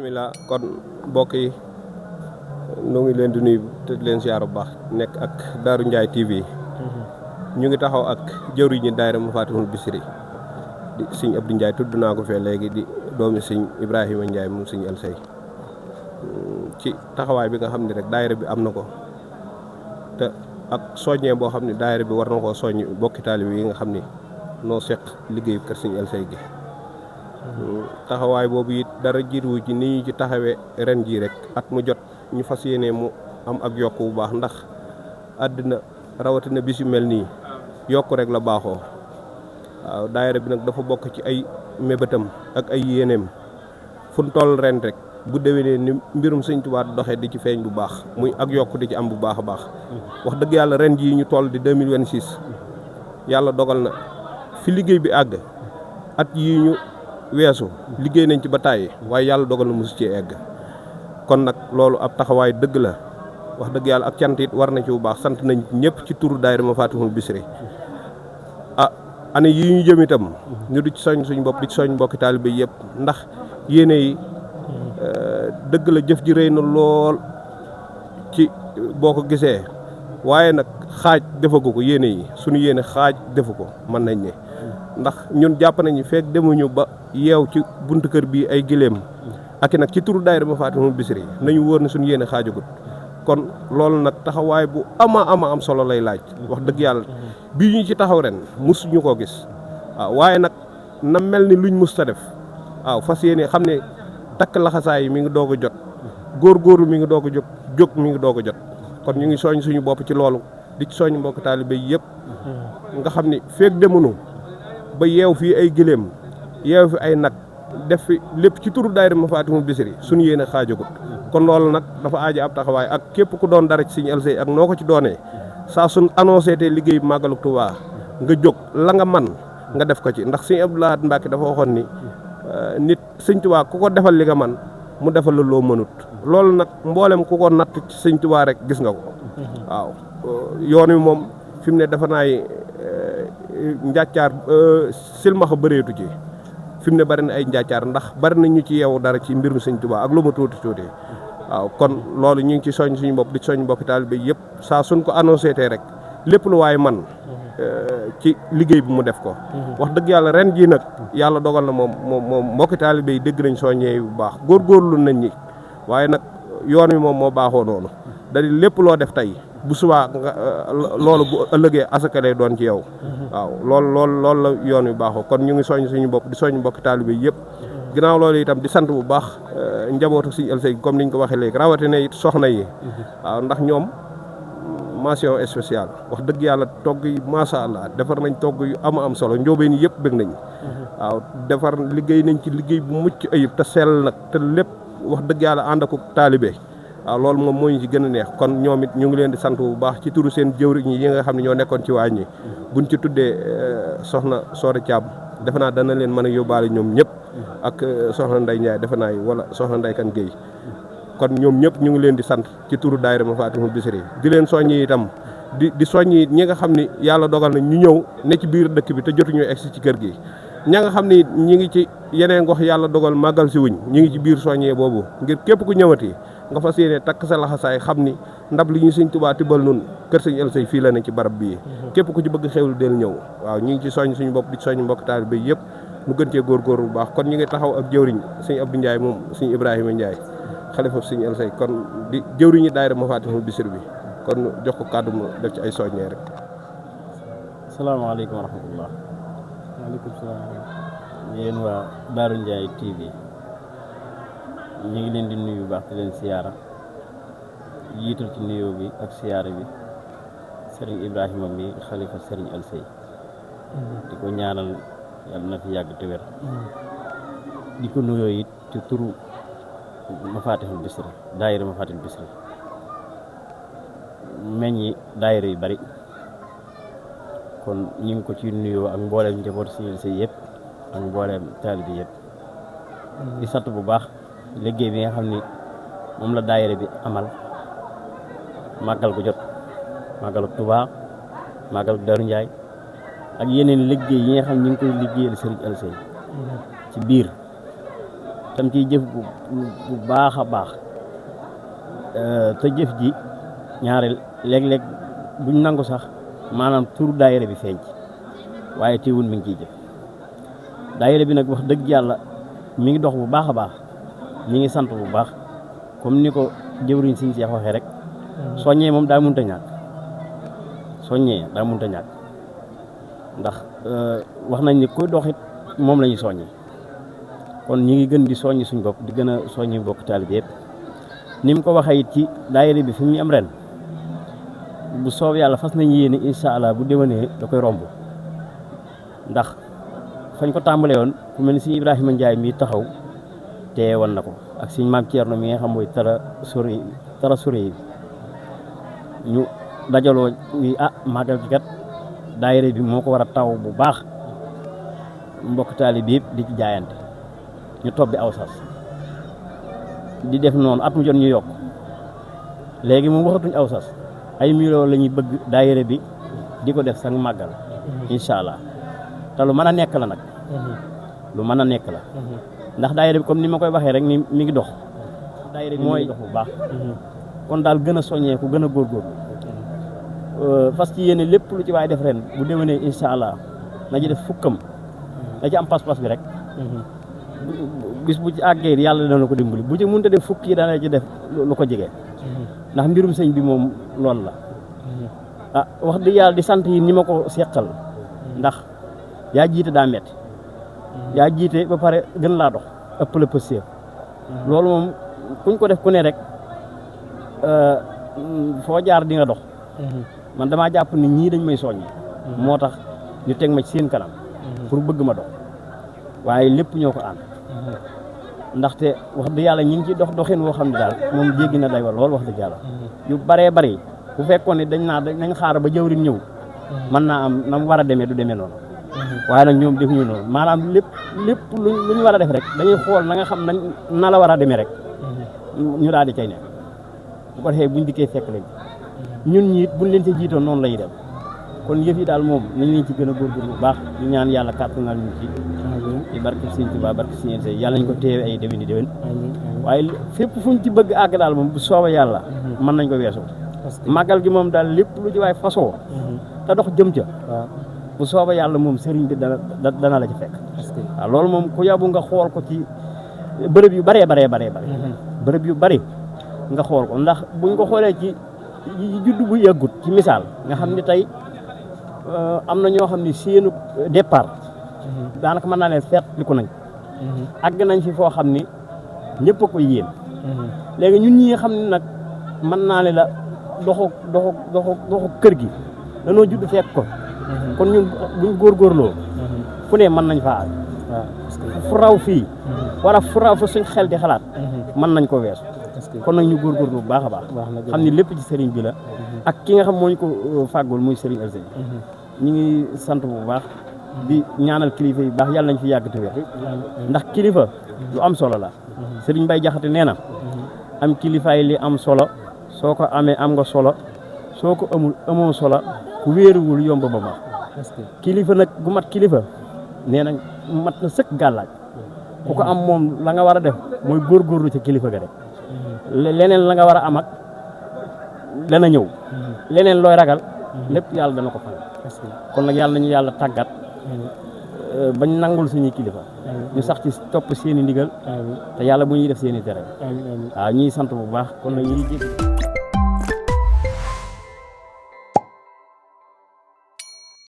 bismillah kon mbokk yi nu ngi leen di nuyu te leen siyaar bu baax nekk ak Darou Ndiaye TV ñu ngi taxaw ak jëwriñu daayira Mafatihul Bichri di sëñ Abdou Ndiaye tudd naa ko fee léegi di doomi sëñ Ibrahima Ndiaye moom sëñ Elsey ci taxawaay bi nga xam ne rek daayira bi am na ko te ak soññee boo xam ne daayira bi war na koo soññ bokki taalibe yi nga xam ni noo seq liggéeyu kër sëñ Elsey gi taxawaay boobu it dara jiitu ci ni ñu ci taxawee ren jii rek at mu jot ñu fas yéene mu am ak yokk bu baax ndax àddina rawatina bis yu mel nii yokk rek la baaxoo waaw daayira bi nag dafa bokk ci ay mébétam ak ay yéeneem fu ñu toll ren rek bu déwénee ni mbirum Sëñ Tuubaa doxee di ci feeñ bu baax muy ak yokk di ci am bu baax a baax wax dëgg yàlla ren jii ñu toll di 2026 yàlla dogal na fi liggéey bi àgg at yii ñu weesu liggéey nañ ci ba tàyyi waaye yàlla dogal na mosu ci egg kon nag loolu ab taxawaay dëgg la wax dëgg yàlla ak cant it war na ci bu baax sant nañ ñëpp ci turu daayira Mafatihul Bichri année yii ñu jëm itam ñu di ci soñ suñ bopp di ci soñ mbokki taalibe yëpp ndax yéene yi dëgg la jëf ji rëy na lool ci boo ko gisee waaye nag xaaj defagu ko yéene yi suñu yéene xaaj defu ko mën nañ ne ndax ñun jàpp nañu fekk demuñu ba yeew ci buntu kër bii ay giléem ak nag ci turu daayira Mafatihul Bichri nañu wóor ne suñu yéene xaajagut kon loolu nag taxawaay bu ama am solo lay laaj wax dëgg yàlla bii ñu ci taxaw ren musuñu koo gis waaw waaye nag na mel ni luñ mus ta def waaw fas yéene xam ne takk laxasaay yi mi ngi doog a jot góorgóorlu mi ngi doog a jóg mi ngi doog a jot kon ñu ngi soñ suñu bopp ci loolu di ci soñ mbokk taalibe yëpp nga xam ni feek demunu ba yeew fii ay giléem yeew fi ay nag def fi lépp ci turu daayira Mafatihul Bichri suñu yéene xaajagut kon loolu nag dafa aaja ab taxawaay ak képp ku doon dara ci sëñ Elsey ak noo ko ci doonee saa suñ annoncé te liggéey bu màggalu Tuubaa nga jóg la nga man nga def ko ci ndax sëñ Abdou Lahad Mbacke dafa waxoon ni nit sëñ Tuubaa ku ko defal li nga man mu defal la loo mënut loolu nag mboolem ku ko natt ci sëñ Tuubaa rek gis nga ko waaw yoon wi moom fi mu ne dafa naay njàccaar silmaxa bëreetu ci fi mu ne bari na ay njàccaar ndax bari na ñu ci yeewu dara ci mbirum sëñ Tuubaa ak lu ma tuuti waaw kon loolu ñu ngi ci soñ suñu bopp di soñ mbokki taalibe yëpp saa suñ ko annoncé tee rek lépp lu waaye man ci liggéey bi mu def ko wax dëgg yàlla ren jii nag yàlla dogal na moom mbokki taalibe yi dégg nañ soññee bu baax góorgóorlu nañ ñi waaye nag yoon wi moom moo baaxoo noonu da di lépp loo def tey bu subaa nga loolu bu ëllëgee asaka lay doon ci yow waaw loolu la yoon wi baaxoo kon ñu ngi soñ suñu bopp di soñ mbokki taalibe yëpp ginnaaw loolu itam di sant bu baax njabootu sëñ Elsey comme niñ ko waxee léegi rawatina it soxna yi waaw ndax ñoom mention spéciale wax dëgg yàlla togg yi macha allah defar nañ togg yu am solo njóobeen yi yëpp bëgg nañ waaw defar liggéey nañ ci liggéey bu mucc ayib te sell nag te lépp wax dëgg yàlla ànd ak taalibe waaw loolu moom moo ñu ci gën a neex kon ñoom it ñu ngi leen di sant bu baax ci turu seen jëwriñ yi nga xam ne ñoo nekkoon ci waañ ñi buñ ci tuddee soxna Soore Thiam defe naa dana leen mën a yóbbaale ñoom ñëpp ak soxna Ndeye Ndiaye defe naa wala soxna Ndeye Kane Guèye kon ñoom ñëpp ñu ngi leen di sant ci turu daayira Mafatihul Bichri di leen soññi itam di soññi ñi nga xam ni yàlla dogal na ñu ñëw ne ci biir dëkk bi te jotuñu egsi ci kër gi ña nga xam ni ñi ngi ci yeneen gox yàlla dogal màggal si wuñ ñi ngi ci biir soññee boobu ngir képp ku ñëwati nga fas yéene takk sa laxasaay xam ni ndab li ñu sëñ Tuubaa tibbal nun kër sëñ Elsey fii la ne ci barab bii képp ku ci bëgg xewlu del ñëw waaw ñu ngi ci soñ suñu bopp di soñ mbokk taalibe yëpp mu gën cee góorgóor bu baax kon ñu ngi taxaw ak jëwriñ sëñ Abdou Ndiaye moom sëñ Ibrahima Ndiaye xalifa sëñ Elsey kon di jëwriñi daayira Mafatihul Bichri bi kon jox ko kàddu mu def ci ay soññee rek. asalaamaaleykum wa rahmatullah. waaleykum salaam. yéen waa Darou Ndiaye TV ñu ngi leen di nuyu bu baax di leen siyaara jiital ci nuyoo bi ak siyaara bi sëriñ Ibrahima mi xalifa sëriñ Elsey di ko ñaanal yàlla na fi yàgg te wér di ko nuyoo it ci turu Mafatihul Bichri daayira Mafatihul Bichri meññi daayira yu bari kon ñu ngi ko ci nuyoo ak mbooleem njaboot sëriñ Elsey yëpp ak mbooleem taalibe yëpp di sant bu baax liggéey bi nga xam ni moom la daayira bi amal màggal gu jot màggalu Tuubaa màggalu Darou Ndiaye ak yeneen liggéey yi nga xam ñu ngi koy liggéeyal sëriñ Elsey ci biir tam ciy jëf bu baax a baax te jëf ji ñaareel léeg-léeg duñ nangu sax maanaam tur daayira bi feeñ waaye teewul mi ngi ciy jëf daayira bi nag wax dëgg yàlla mi ngi dox bu baax a baax ñi ngi sant bu baax comme ni ko jëwriñ Sëñ Seex waxee rek soññee moom daa mënta ñàkk ndax wax nañ ni kuy doxit moom la ñuy soññee kon ñi ngi gën di soññi suñ bopp di gën a soññi bokk taalibe yëpp ni mu ko waxee it ci daayira bi fi mu am ren bu soob yàlla fas nañ yéene incha allah bu déwénee da koy romb ndax fañ ko tàmbalee woon ku mel ni si Ibrahima Ndiaye mii taxaw te woon na ko ak suñ maam Thierno mi nga xam mooy tara sore yi ñu dajaloo wi màggal gi kat daayira bi moo ko war a taw bu baax mbokk taalibe bi yëpp di ci jaayante ñu tobbi aw sas di def noonu at mu jot ñu yokk léegi moom waxatuñ aw sas ay millions la ñuy bëgg daayira bi di ko def sax màggal incha allah te lu mën a nekk la nag lu mën a nekk la ndax daayira bi comme ni ma koy waxee rek ni mi ngi dox daayira bi mooy dox bu baax kon daal gën a soññee ku gën a góorgóorlu fas ci yéene lépp lu ci waay def ren bu déwénee incha allah na ci def fukkam na ci am pas-pas bi rek bis bu ci àggee yàlla dana ko dimbali bu ci mënta def fukk yi dana ci def lu ko jege ndax mbirum sëñ bi moom loolu la wax dëgg yàlla di sant yi ni ma ko seqal ndax yaa jiite daa metti yaa jiite ba pare gën laa dox ëpp la pëstéef loolu moom kuñ ko def ku ne rek foo jaar di nga dox man damaa jàpp ni ñii dañ may soññ moo tax ñu teg ma ci seen kanam pour bëgg ma dox waaye lépp ñoo ko ànd ndaxte wax dëgg yàlla ñi ngi ci doxin woo xam ne daal moom jéggi na day war lool wax dëgg yàlla yu baree bari bu fekkoon ne dañ xaar ba jawriñ ñëw mën naa am na mu war a demee du demee noonu waaye nag ñoom defuñu noonu maanaam lépp lu ñu war a def rek dañuy xool na nga xam na la war a demee rek ñu daal di cay nekk bu ko defee buñ dikkee fekk lañ ñun ñi buñ leen ci jiitoon noonu la ñuy dem kon yëf yi daal moom nañ leen ci gën a góorgóorlu bu baax ñu ñaan yàlla kàttanal ñu ci ci barke Sëñ Tuubaa barke Sëñ Seex yàlla ñu ko teewe ay déwén waaye fépp fuñ ci bëgg àgg daal moom bu soobee yàlla mën nañ ko weesu màggal gi moom daal lépp lu ci waay fasoo te dox jëm ca bu soobee yàlla moom sëriñ bi dana la ci fekk waaw loolu moom ku yabu nga xool ko ci bërëb yu baree bërëb yu bari nga xool ko ndax buñ ko xoolee ci juddu bu yàggut ci misaal nga xam ne tey am na ñoo xam ne seenu départ daanaka mën naa leen feetliku nañ àgg nañ fi foo xam ni ñëpp a koy yéen léegi ñun ñi nga xam ne nag mën naa ne la doxu kër gi danoo judd fekk ko kon ñun buñ góorgóorloo fu ne mën nañ faa àgg fu raw fii wala fu raw fa suñ xel di xalaat mën nañ ko weesu kon nag ñu góorgóorlu bu baax a baax xam ni lépp ci sëriñ bi la ak ki nga xam moo ñu ko fàggul muy sëriñ Alseyni ñu ngi sant bu baax di ñaanal kilifa yu baax yàlla nañ fi yàgg te wér ndax kilifa lu am solo la sëriñ Bay Jaxate nee na am kilifaay li am solo soo ko amee am nga solo soo ko amul amoo solo ku wéeruwul yomb ba ma kilifa nag gu mat kilifa nee na mat na sëkk gàllaaj ku ko am moom la nga war a def mooy góorgóorlu ca kilifa ga rek leneen la nga war a am ak dana ñëw leneen looy ragal lépp yàlla dana ko fay kon nag yàlla nañu yàlla tàggat bañ nangul suñuy kilifa ñu sax ci topp seeni ndigal te yàlla bu ñuy def seeni tere waaw ñuy sant bu baax kon nag ñuy jégg